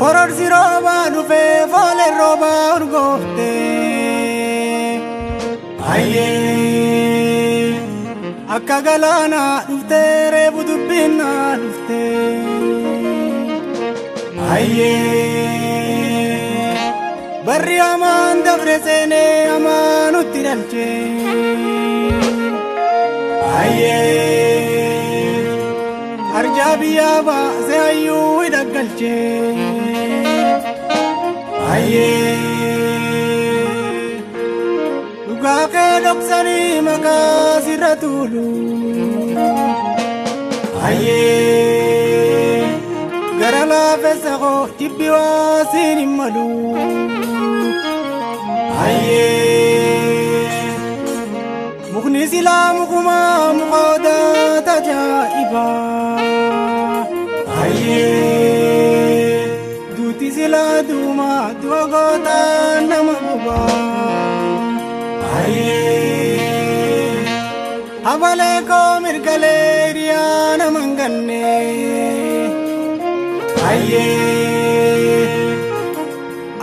Fororsi rooba dhufee foolee rooba urgoofte. Ayyee akka galaanaa dhuftee reefu dubbinnaa dhufte. Ayyee barri hamaan dabre seenee hamaa nutti dhalche. Ayyee arjaa biyyaa baasee hayyuu hidha galche. Ayyee dhugaa kee dhoksanii maqaa sirra tuulu. Ayyee gara laafessa koo jibbi waa siin hin malu. Ayyee mukni silaa mukumaa muka odaa tajaa'iba. Ayyee duuti silaa duumaa du'a gootaa nama gubaa. Ayyee habalee koo mirgalee hiriyaa nama hin ganne. Ayyee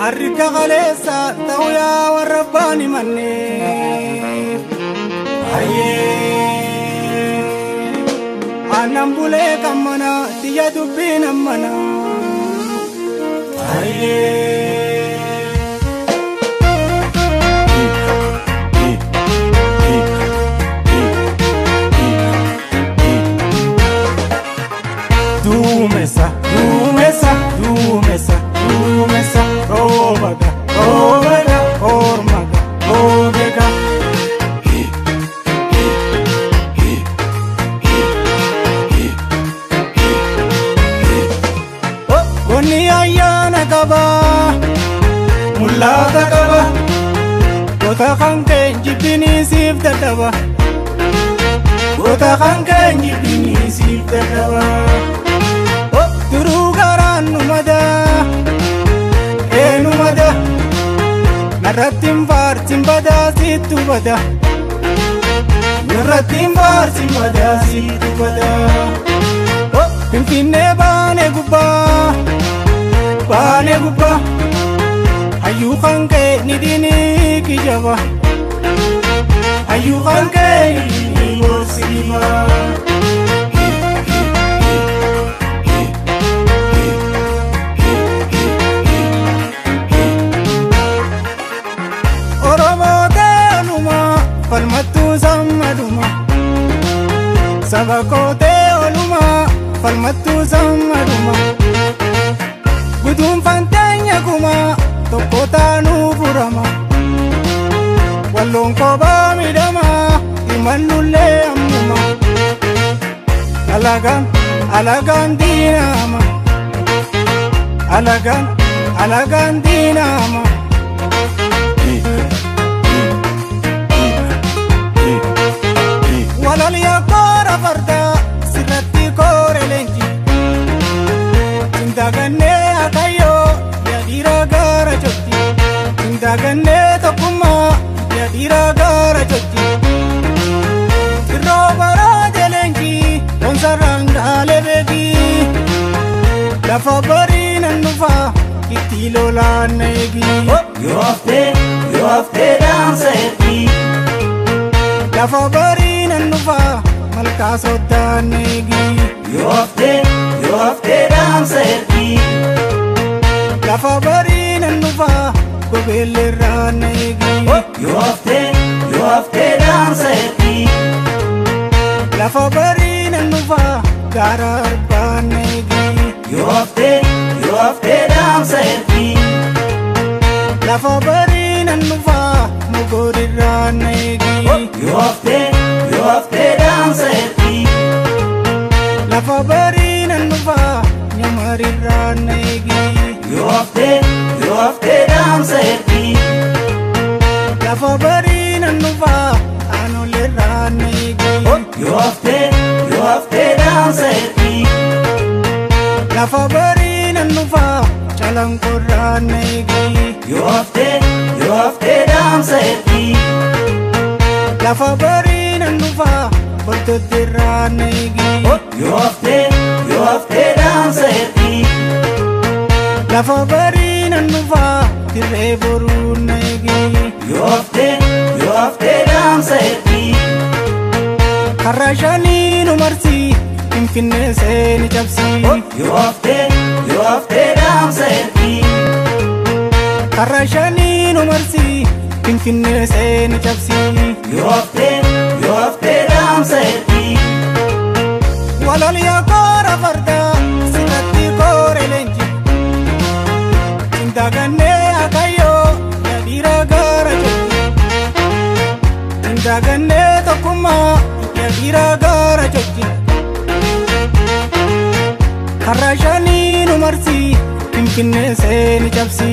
harka kaleessa ta'uu yaa warra abbaan himanne. Ayyee aannan bulee kan mana xiyya dubbiin ammana. Ayyee. Duumessa, duumessa, duumessa, duumessa, roobaga, roobaga, ormaga, roobega. Gonni ayyaana qaba, mul'ata qaba, goota kan kee jibbinii siif dadhaba. Goota kan kee jibbinii siif dadhaba. Duruu garaan nu madaa, ee nu madaa, narratti hin faarsin badaa sittu bada. Narratti hin faarsin badaa sittu bada. Finfinnee baanee gubbaa, baanee gubbaa, hayyuu kan kee ni diinii kijaba. Hayyuu kan kee ni diinii gorsi dibaa. Oromoo ta'e falmattuu sammaduma. Saba koo ta'e oolumaa falmattuu sammaduma. Guduunfaan teenya kumaa tokko taanuu furama. Walloon kophaa miidhamaa himannullee ammuma. Alagaan alagaan diinama. Alagaan alagaan diinama. Walaliyaa koora fardaa sirratti koore leenji. Sindagannee akayyoo yaa dhiira gaara jotti. Sindagannee tokkummaa yaa dhiira gaara jotti. Irroo baraa leenji loonsarraan dhaalee beeki. Lafa barii nan dhufaa itti lolaan na eegi. Yoo haftee yoo haftee dhaamsa ergi. Lafa barii nan dhufaa malkaa soddaan na eegi. Yoo haftee yoo haftee dhaamsa ergi. Lafa barii nan dhufaa gobeelleerraa na eegi. Yoo haftee yoo haftee dhaamsa ergi. Lafa barii nan dhufaa gaara arbaa na eegi. Yoo haftee yoo haftee dhaamsa ergi. Lafa barii nan dhufaa mogorirraa na eegi. Yoo haftee yoo haftee dhaamsa ergi. Lafa barii nan dhufaa nyamarirraa na eegi. Yoo haftee yoo haftee dhaamsa ergi. Lafa barii nan dhufaa aanolerraa na eegi. Yoo haftee yoo haftee dhaamsa ergi. Lafa barii nan dhufaa calanqorraa na eegi. Yoo haftee yoo haftee dhaamsa ergi. Lafa barii nan nan dhufaa boltotti irraa na eegi. Yoo haftee yoo haftee dhaamsa ergi. Lafa barii nan dhufaa dirree boruu na eegi. Yoo haftee yoo haftee dhaamsa ergi. Karra shanii nu marsi Finfinnee seeni cabsi. Yoo haftee yoo haftee dhaamsa ergi. Karra shanii nu marsi Finfinnee seeni cabsi. Yoo haftee yoo haftee dhaamsa ergi. Waloliyaa koora fardaa sitatti koore leenji. Sintagannee akayyoo dhiira gaara jotti. Sintagannee tokkummaa dhiira gaara jotti. Karra shanii nu marsi Finfinnee seeni cabsi.